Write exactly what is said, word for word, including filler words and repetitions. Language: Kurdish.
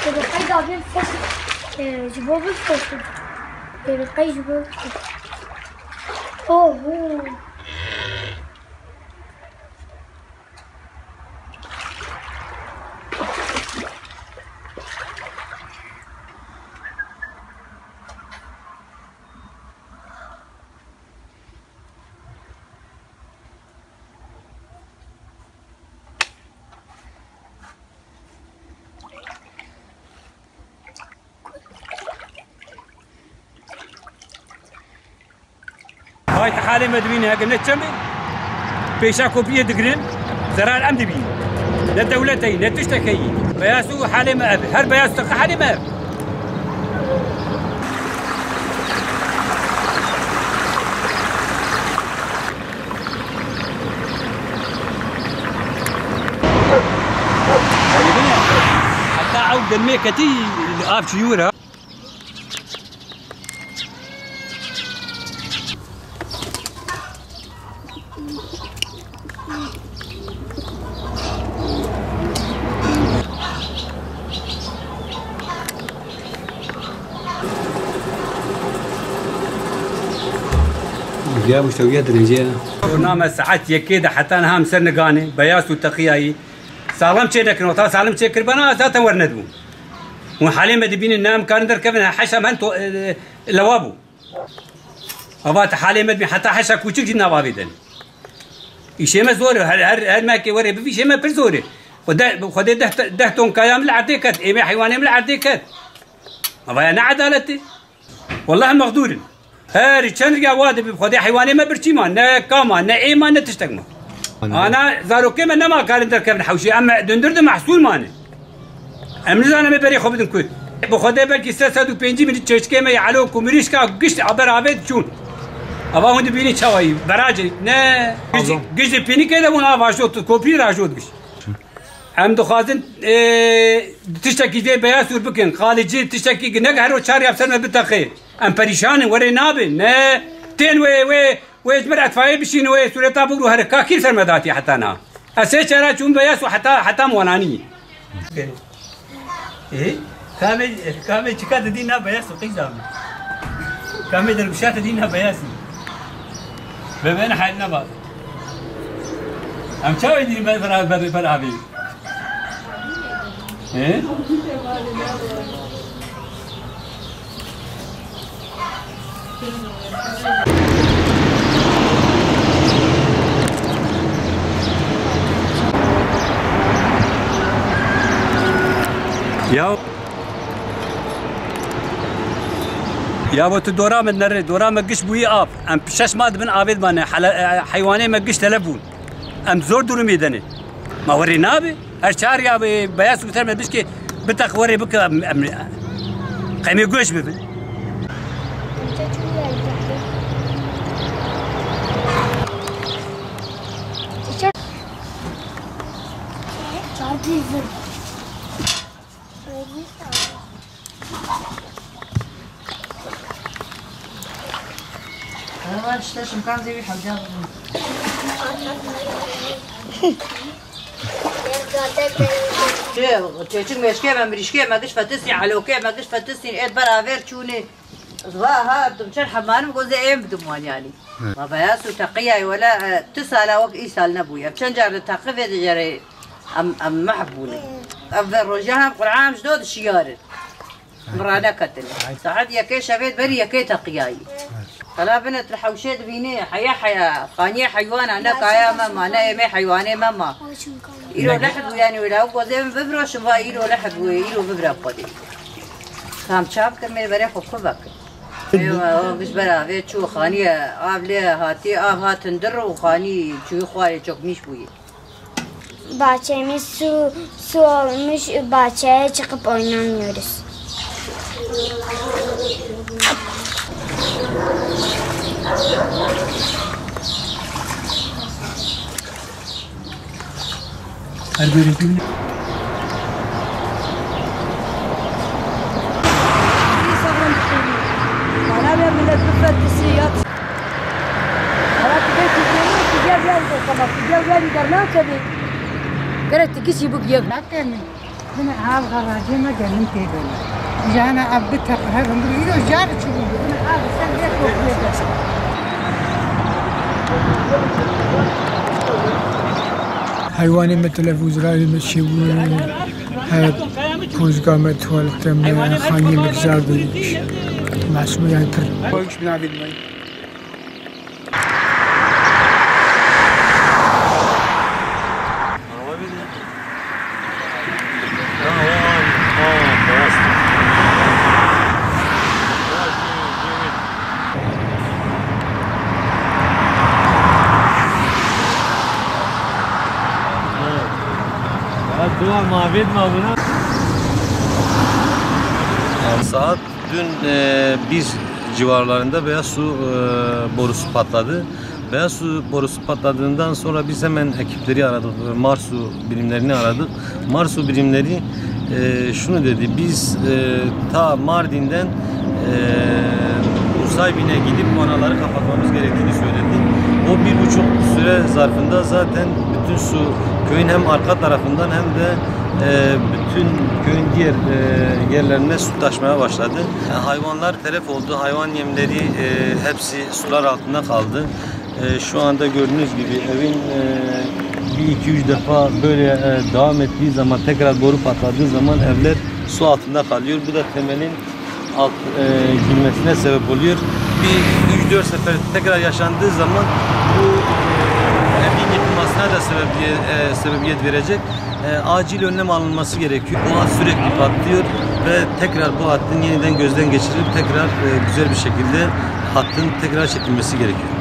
Ê, bi qey davê bifeşin. Ê, ji bo bifeşin. Ê, bi qey ji bo bifeşin. Oho. Vay ti halê me dibîne heke ne çem e. Pêşa kopiyê digirin, zerar em dibînin. Ne dewlet heyî, ne tiştek heyî. Beyaz û halê me ev. Her beyaz teqe halê me ev. Heta ew demê ketî av çûyû re. Ya bu işte ya derece ya. Name saet yekê de heta niha em ser niganê, beyaz û teqiyayî. Salim çê nekin, wexta salim çê kiribana, zaten wernedibû. Hûn halê me dibînin, ne em karin derkevin, heşa me to, e, lewa bû. Ava te halê me dibîn, heta heşa kûçik jî nav avê de ne. Îşê me zor e, her, her, her mehekê were bivî, îşê me pir zor e. Xwedê, Xwedê deh, deh ton kaya min li erdê ket, êmê heywanê min li erdê ket. Ava ya ne edalet e. Welleh mexdûr in. Her çend riya wa dibe, bi Xwedê heywanê me birçî ma, ne ka ma, ne ê ma, ne tiştek ma. Ana zarokê me nema karin derkevin hewşê, em dundir di mehsûl mane. Em nizanin em ê berê xwe bidin ku. Bi Xwedê belkî sê sed û pêncî min çêçikê me yê elo ku mirîşka gişt a ber avê diçûn. Ava hûn dibînî çawa yî, beracê, ne. Gişt, gişt di pînikê de bûn, av ajo, kopî re ajo digişt. Em dixwazin, ê, tiştekî vê beyaz ûr bikin. Xalî cî tiştekî ne her roj çar ya ser me biteqê. Em perîşan in, werê nabe. Ne tên wê, wê, wê ji ber etfayê bişîn, wê sûreta bigru here. Ka kî ser me datiye heta niha? Ez sê çara çûm beyaz û heta, heta em wananî. Ê, kamê, kamê çika didî na beyaz û qîza min. Kamê derbişa didî na beyaz min. Bebên hal nebaz. Em çawa dî ber, ber, ber, ber avê? Ê? Ya. Ya bo tu dora min nerê, dora me giş bûyî av. Em şeş ma dibin avê dimane. Hele-, e, heywanê me giş telef bûn. Em zor durumê de ne. Ma werê nabe? Her çar ya be, beyaz û ser me bişkê, biteq werê bike, em, em, qemê goş bibin. Hemen işte şimkan zêwî hewca bibin. Çê, çêçik mêşkê me, mirîşkê me giş fetisî, elokê me giş fetisî, êd beraver çûnê. Ziva ha, tu çend hemanim gozê êm bidim wan yanî. Ma beyaz û teqiyayê wela, e, tu sala wek îsal nebûye. Çend car li teqi vê dicerê em, em mehv bûne. Ev ve roja hem Qur'an ji do dişiyar in. Mirane ketine. Saet yekê şevê berî yekê teqiyayî. Qela bine tu hewşê dibînî, heya heya, xaniyê heywana, ne kaya me ma, ne êmê heywanê me ma. Îro lehd bû, yanî wela ew gozê min bifiroşim, va îro lehd bû, îro bibire xwedê. Tam çap kir, mê berê xwe ku vekir. Ewa, o giş bera vê çû xaniyê, av lê hatî, av hat hundir û xanî çûyî xwarê çokmîş bûyî. Bahçemiz su, su olmuş, bahçeye çıkıp oynamıyoruz. Her bölüm. Bana ve millet müfettisi yat. Ama tu belki görüyor ki gel gel, tamam, gel gel, gel, ne yapayım? Gerek ki kişi bu gel. Ne yapayım? Bine av garajê me gelin tê bine. Jana ev bite her ömrü yürü jar çubuk. Bine av sen de kokuyede. Heywanê me telef û zirarê me çêbû, he, pozga me, tuwalete me, xaniyê me zar bû. Masûm yan pir. Saat dün, e, bir civarlarında beyaz su, e, borusu patladı. Beyaz su borusu patladığından sonra biz hemen ekipleri aradık, e, Marsu birimlerini aradık. Marsu birimleri, e, şunu dedi, biz, e, ta Mardin'den, e, Nusaybin'e gidip vanaları kapatmamız gerektiğini söyledi. O bir buçuk süre zarfında zaten bütün su köyün hem arka tarafından hem de, e, bütün köyün diğer, e, yerlerine su taşmaya başladı. E, hayvanlar telef oldu, hayvan yemleri, e, hepsi sular altında kaldı. E, şu anda gördüğünüz gibi evin, e, bir iki üç defa böyle, e, devam ettiği zaman tekrar boru patladığı zaman evler su altında kalıyor. Bu da temelin alt, e, girmesine sebep oluyor. Bir üç dört sefer tekrar yaşandığı zaman bu, e, evin yıkılmasına da sebebiyet, e, sebebiyet verecek. E, acil önlem alınması gerekiyor. Bu hat sürekli patlıyor ve tekrar bu hattın yeniden gözden geçirilip tekrar, e, güzel bir şekilde hattın tekrar çekilmesi gerekiyor.